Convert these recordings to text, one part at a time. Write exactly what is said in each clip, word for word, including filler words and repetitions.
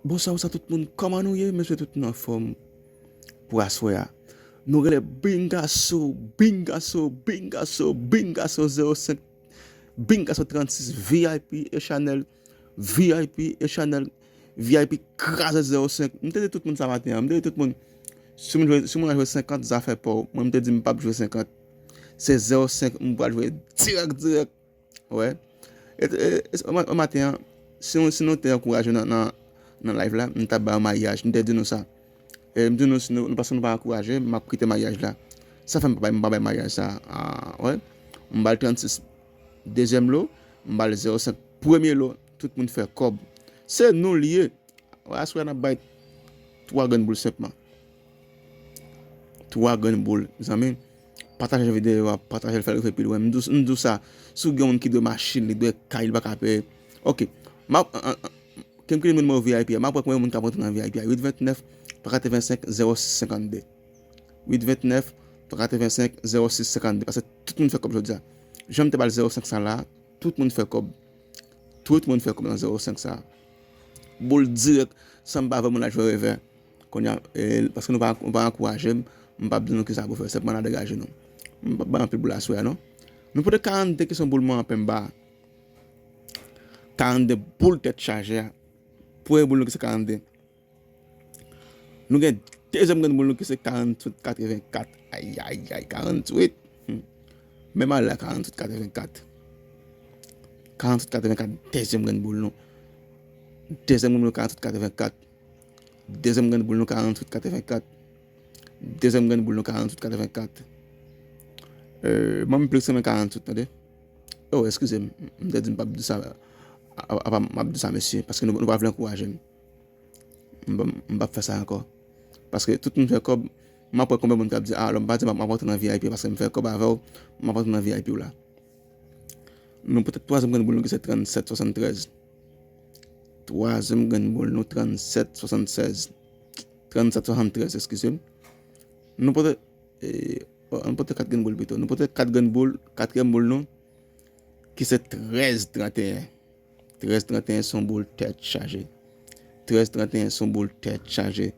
Bonswa, bonswa tout moun. Kòman nou ye? M swete tout moun anfòm pou aswè a. Nou rele Bingaso, Bingaso, Bingaso, Bingaso zewo senk, Bingaso trannsis, V I P e chanèl, V I P e chanèl, V I P kraze zewo senk. M te di tout moun sa maten an. M te di tout moun, si moun jwe, si moun jwe senkant, zafè pa w. Mwen, m te di m p ap jwe senkant. Se zewo senk, m pral jwe dirèk, dirèk. Wè. E, e, e, o ma-, o maten an, si nou, si nou te ankouraje nan, nan, nan live la, m t ap ba yo maryaj, m te di nou sa. E m di nou, si nou, nou, paske nou pa ankouraje, m ap kite maryaj la. Sa fè m pa bay, m pa bay maryaj sa. Ah, wè. M ba l trannsis. Dezyèm lo, m ba l zewo senk. Premye lo, tout moun fè kòb. Se nou l ye. Wè, aswè a n ap bay twa grenn boul senpman. Twa grenn boul, mezanmi. Pataje videyo a, pataje l, fè l rive pi lwen. M di w, m di w sa, si w gen yon moun ki dwe machin, li dwe kay, li pa ka peye. Ok. M ap, an, an, an, ke m kite nimewo V I P a. M ap wè konbyen moun k ap rantre nan V I P a. Uit vennèf, twa katrevensenk, zewo sis senkannde. Uit vennèf, twa katrevensenk, zewo sis senkannde. Paske tout moun fè kòb jodi a. Jan m te ba l zewo senk sa la, tout moun fè kòb. Tout moun fè kòb nan zewo senk sa. Boul dirèk, san m pa vè moun la jwe revè. Kounye a, e, paske nou pa, nou pa ankouraje m, m p ap di nou kisa pou fè, senpman n a degaje nou. M p ap bay anpil boul aswè a, non. Nou pote karannde ki se yon boul mwen an penba. Karannde boul tèt chaje a. Premye boul nou ki se karannde. Nou gen dezyèm grenn boul nou ki se karanntuit katrevenkat. Ay, ay, ay, karanntuit. Hmm. Menm ale la, karanntuit katrevenkat. Karanntuit katrevenkat, dezyèm grenn boul nou. Dezyèm grenn boul nou, karanntuit katrevenkat. Dezyèm grenn boul nou, karanntuit katrevenkat. Dezyèm grenn boul nou, karanntuit katrevenkat. Euh, mwen, m plis renmen karanntuit, tande. Oh, eskize m. M te di m p ap di sa. A, a, a, m ap di sa, mesye, paske nou, nou pa vle ankouraje m. M p-, m p ap fè sa ankò. Paske tout moun fè kòb, m ap wè konbyen moun k ap di, "Ah, alò, m pa di m ap, m ap rantre nan V I P paske m fè kòb avè w, m ap rantre nan V I P w la." Nou pote twazyèm grenn boul nou ki se trannsèt swasanntrèz. Twazyèm grenn boul nou, trannsèt swasannsèz. Trannsèt swasanntrèz, eskize m. Nou pote, e, oh, nou pote kat grenn boul pito. Nou pote kat grenn boul, katriyèm boul nou, ki se trèz tranteyen. Trèz tranteyen se yon boul tèt chaje. Trèz tranteyen se yon boul tèt chaje.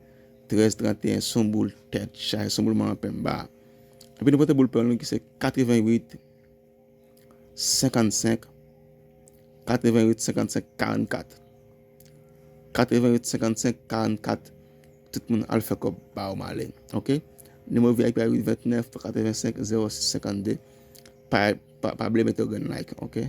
Trèz tranteyen se yon boul tèt chaje. Se yon boul manman penba. Epi nou pote boul pè nou ki se katrevenwit senkannsenk. Katrevenwit senkannsenk karannkat. Katrevenwit senkannsenk karannkat. Tout moun al fè kòb ba yo male. Ok? Nimewo V I P a uit vennèf katrevensenk zewo sis senkannde. Pa, pa, pa bliye mete yon grenn like, ok?